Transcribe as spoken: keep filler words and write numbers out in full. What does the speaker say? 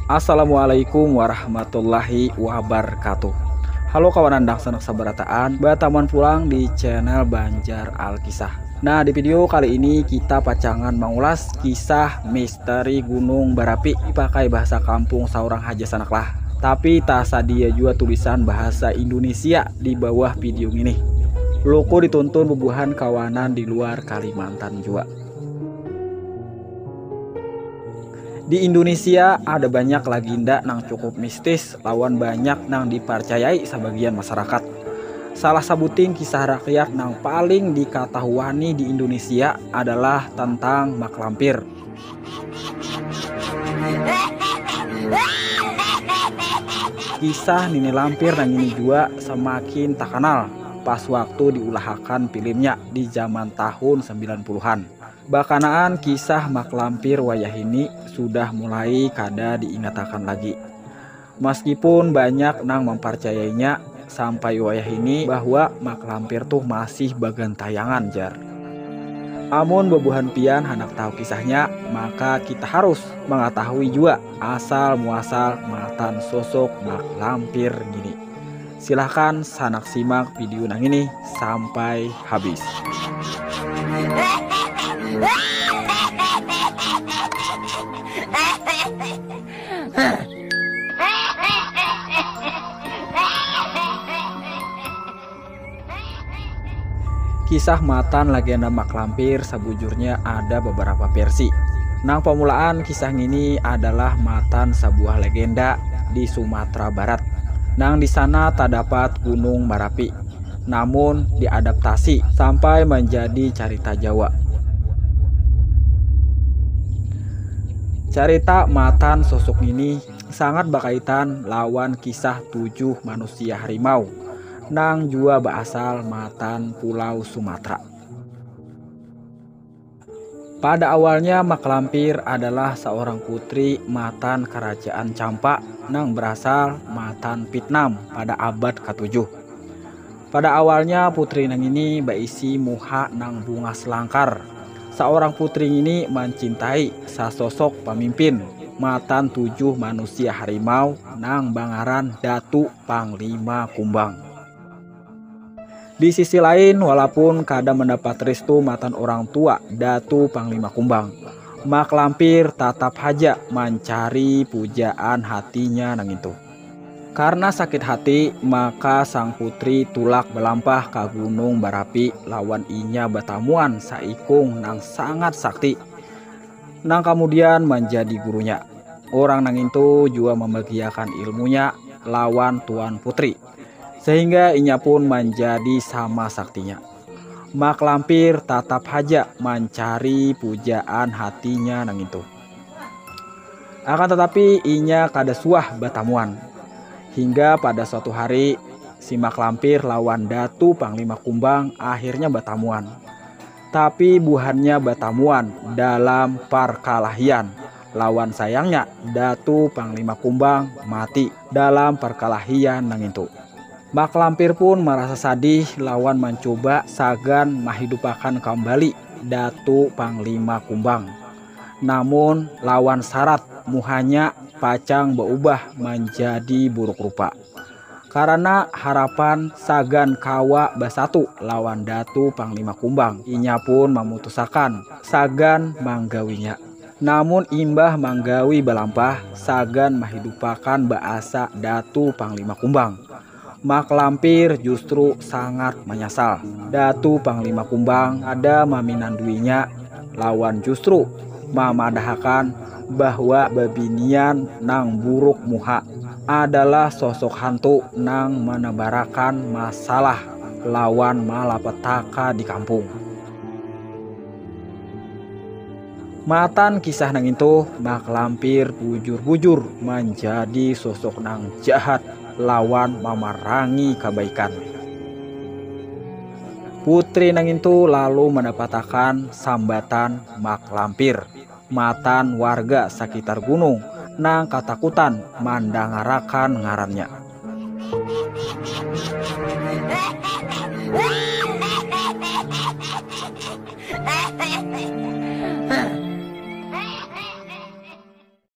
Assalamualaikum warahmatullahi wabarakatuh. Halo kawanan dangsanak sabarataan, bataman pulang di channel Banjar Alkisah. Nah, di video kali ini kita pacangan mangulas kisah misteri Gunung Barapi pakai bahasa kampung saurang haja sanaklah. Tapi tasadia jua tulisan bahasa Indonesia di bawah video ini. Luku dituntun bubuhan kawanan di luar Kalimantan jua. Di Indonesia ada banyak laginda nang cukup mistis lawan banyak nang diparcayai sabagian masyarakat. Salah sabuting kisah rakyat nang paling dikatahuani di Indonesia adalah tentang Mak Lampir. Kisah Nini Lampir nang ini jua semakin takanal pas waktu diulahakan filmnya di zaman tahun sembilan puluhan. Bakanaan kisah Mak Lampir wayahini sudah mulai kada diingatakan lagi. Maskipun banyak nang mamparcayainya sampai wayahini bahwa Mak Lampir tuh masih bagantayangan, jar. Amun bubuhan pian handak tahu kisahnya, maka kita harus mangatahui jua asal muasal matan sosok Mak Lampir ngini. Silahkan sanak simak video nang ini sampai habis. Kisah matan legenda Mak Lampir sabujurnya ada beberapa versi. Nang pamulaan kisah ngini adalah matan sebuah legenda di Sumatera Barat. Nang di sana terdapat Gunung Marapi, namun diadaptasi sampai menjadi carita Jawa. Carita matan sosok ini sangat berkaitan lawan kisah tujuh manusia harimau nang jua berasal matan Pulau Sumatera. Pada awalnya Mak Lampir adalah seorang putri matan kerajaan Campa nang berasal matan Vietnam pada abad ketujuh. Pada awalnya putri nang ini berisi muha nang bunga selangkar. Seorang putri ini mencintai sesosok pemimpin matan tujuh manusia harimau nang bangaran Datu Panglima Kumbang. Di sisi lain, walaupun kada mendapat restu matan orang tua Datu Panglima Kumbang, Mak Lampir tatap haja mancari pujaan hatinya nang itu. Karena sakit hati, maka sang putri tulak belampah ka Gunung Barapi lawan inya batamuan saikung nang sangat sakti, nang kemudian menjadi gurunya. Orang nang itu jua membagiakan ilmunya lawan Tuan Putri, sehingga inya pun menjadi sama saktinya. Mak Lampir tatap haja mancari pujaan hatinya nang itu. Akan tetapi inya kada suah batamuan. Hingga pada suatu hari, si Mak Lampir lawan Datu Panglima Kumbang akhirnya batamuan. Tapi buhannya batamuan dalam parkalahian. Lawan sayangnya, Datu Panglima Kumbang mati dalam parkalahian nang itu. Mak Lampir pun merasa sadih lawan mencoba sagan menghidupakan kembali Datu Panglima Kumbang. Namun lawan syarat muhanya pacang berubah menjadi buruk rupa. Karena harapan sagan kawa bersatu lawan Datu Panglima Kumbang, inya pun memutusakan sagan manggawinya. Namun imbah manggawi belampah, sagan menghidupakan baasa Datu Panglima Kumbang. Mak Lampir justru sangat menyesal. Datu Panglima Kumbang ada meminanduinya lawan justru mamadahakan bahwa bebinian nang buruk muha adalah sosok hantu nang menebarakan masalah lawan malapetaka di kampung. Matan kisah nang itu, Mak Lampir bujur-bujur menjadi sosok nang jahat lawan mamarangi kebaikan. Putri nang itu lalu mendapatakan sambatan Mak Lampir matan warga sekitar gunung nang katakutan mandangarakan ngarannya.